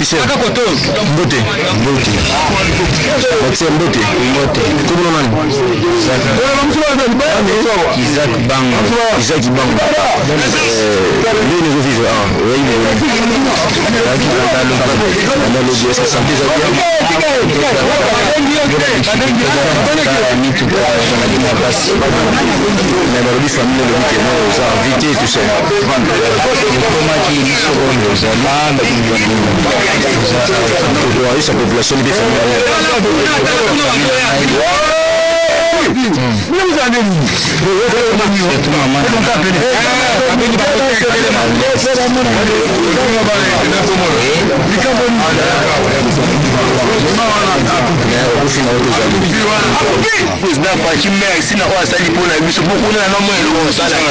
Mbote. Mbote. Mbote. Mbote. Mbote. Kombo nani? Isaac Bango. Isaac Bango. Nde nazo vivre ah, oui, mais Ndalobi, est-ce que santé eza bien? Mituka ezalaki na pasi. Mais balobi famille elobi ke non, oza invité tout ça. Ekomaki biso oyo ozali. Tokoyisa population mpe famille. Surtout mama. Okufi na yo tozali. Président Fatshi, merci na oyo asali mpo na biso, mpo kuna na mwa eloko kosala te.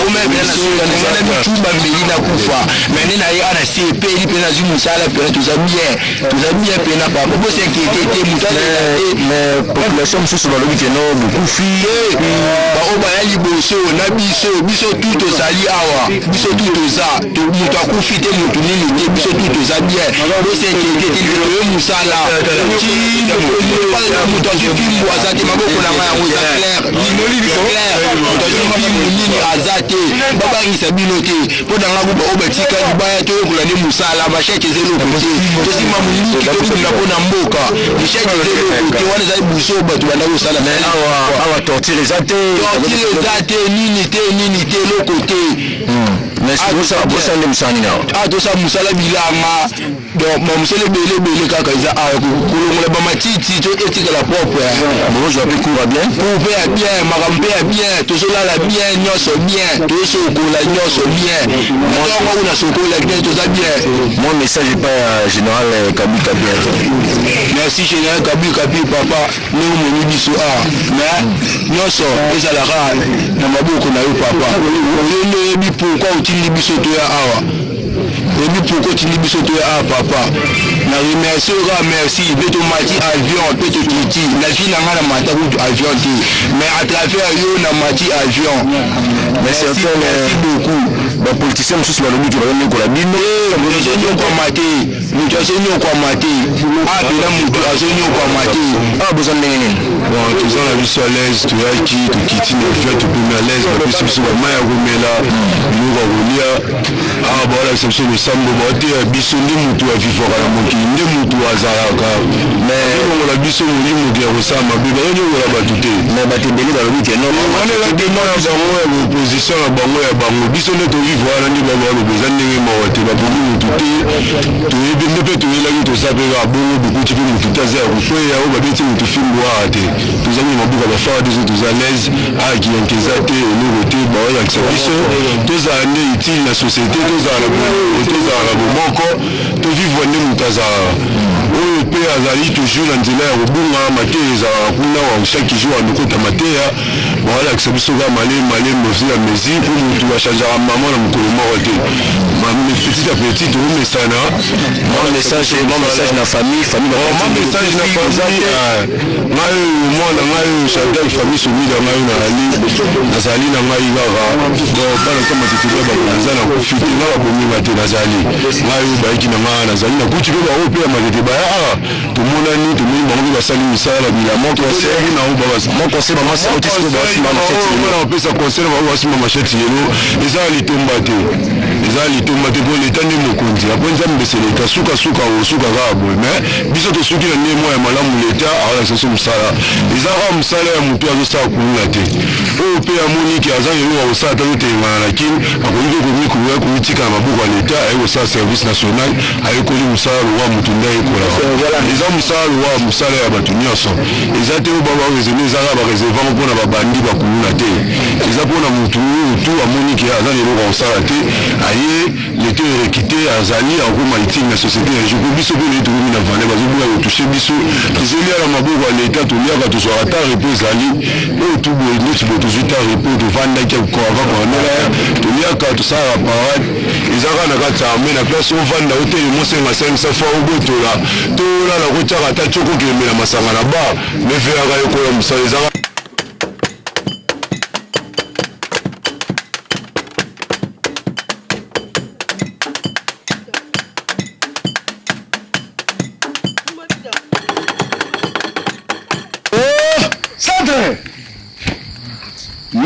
Omemena bitumba mbeli na kufa me nde na ye ana se epeli mpe nazwi mosala mpena, toza bien, toza bien mpena papa, bos'inquiéter te, moto alela te. Mais population mosusu balobi ke no, bokufi. Baoyo baya liboso na biso, biso tu tozali awa, biso tu toza, moto akufi te, motu nini te, biso tu toza bien, bos'inquiéter te, toye mosala ti moto azwi fimbu aza te. Maboko na ngai yango eza clair, clair, moto azwi fimbu nini aza te, babangisa bino te. Mpo na nga kuba oyo batika libaya, toyekola nde mosala. Machette eza eloko te, tosimba monduki, tobunda mpo na mboka. Machette eza eloko te, wana ezali buso oyo bato banda kosala. Awa awa torture eza te? Torture eza te, nini te, nini te, eloko te. Mais bosala nde mosala nini awa? Awa tosala mosala bilanga, donc bamosala ebele ebele kaka eza awa, kolongola bamatiti to etikala propre. Bokozwa mpe cours ya bien? Cours mpe ya bien, makambo mpe ya bien, tozolala bien, nyonso bien, tozosokola nyonso bien, ntongo kuna sokola bien, toza bien. Mwa message epai ya général Kabi Kabi. Merci général Kabi Kabi, papa, ndenge omemi biso awa, mais nyonso ezalaka na maboko na yo papa. Yo nde oyebi pourquoi otindi biso toya awa, oyebi pourquoi otindi biso toya awa papa. Na remercie yo kaka, merci. Mpe tomati avion mpe tokiti na vie na ngai, na mata kutu avion te, mais à travers yo na mati avion. Merci, merci beaucoup. Bapoliticien mosusu balobi ke bazonyokola bino. Moto azonyokwama te, moto azonyokwama te awa mpena, moto azonyokwama te. Awa boza ndenge nini? Bon, toza na biso à l'aise. Toyaki, tokiti na avion, topemi à l'aise, bapesi biso bamai ya komela, biloko ya kolia. Awa baolakisa biso losambo, baoteya biso nde motu avivwaka na mokili, nde motu azalaka, bazolongola biso molimo ya kosala mabe, bazonyokola bato te. Mais bato ebele balobi ke non. Wana eza dema na bango ya opposition na bango ya bango. Biso nde tovivre wana nde bango baloba eza ndenge moko te, babomi motu te. Toyebi nde mpe toyelaki, toza mpe kaka bongo, bokuti mpe motu te aza ya kokweya oyo babeti motu fimbu awa te. Tozali na maboko ya baFARDC, toza l'aise awa, kiyanke eza te, eloko te. Baolakisa biso tozala nde utile na société, tozala na bolingo, tozala na bomoko, tovivre nde moto azalaka. Oyo mpe azali toujours na nzela ya kobunga, mateya ezalaka kuna chaque jour, alokota mateya, baolakisa biso kaka malembe malembe, osi ya mesure, mpo motu achangeaka mama na mokolo moko te, mais petit à petit tokomesana. Mwa message na famille. Mwa message na famille ngai oyo, mwana ngai oyo Chantal, famille Somida, ngai oyo nazali na ngai kaka. Donc bana kama tetele bakonza na kufi te, nga babominga te, nazali ngai oyo bayiki na ngai, nazali nakuti mpe bango mpe ya Matete baya awa, tomonani, tomoni bango mpe basali misala na bilama. Mwa conseil bamasi auti sikoyo basimba machette lelo? Mpona kopesa conseil bango basimba machette lelo, eza ya litomba te, eza ya litomba te, mpo leta nde mokonzi apo Nzambe ese leta sukasuka osuka kaka boye. Mais biso tosuki na ndenge moko ya malamu. Leta aolakisa biso mosala, eza kaka mosala ya motu azosala kuluna te. Oyo mpe amoniki aza eloko ya kosala te, azotelengana na Kini, akoki mpe komikoya komitika na maboko ya leta, aye kosala service national, ayekoli mosala lokwa motu nde ayekolaka. Eza mosala lokwa mosala ya bato nyonso, eza te oyo bareserve, eza kaka bareserve yango mpona babandi bakuluna te. Eza mpona motu oyo tu amoniki aza na eloko ya kosala te, aye leta erekite, azali akokoma utile na société ya jour. Po biso mpe naye tokomi na valeur, bazoboya kotoucher biso, tozolia na maboko ya leta, toliaka, tozwaka ta repos. Ezali oyo tu boye neti boye tozwi ta repos, tovandaki avant colonel aya, toliaka, tosalaka parade. Eza kaka na kati ya armée, na place ovanda otelema osenga 500 fois, obotola to olala kotiaka ata tioko okemela masanga na bar, meveyaka yekola mosala ezaka.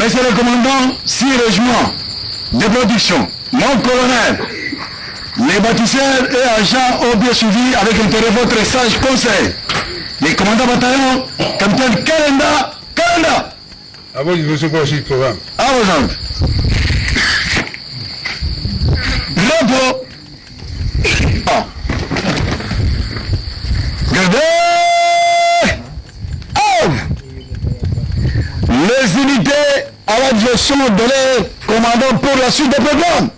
Monsieur le commandant, six régiments de production, mon colonel, les bâtisseurs et agents ont bien suivi avec intérêt votre sage conseil. Les commandants bataillon, capitaine Kalenda, Kalenda. À votre disposition pour la suite du programme. À vos ordres. Repos. Ah. Gardez. Les unités à la direction de les commandants pour la suite des programmes.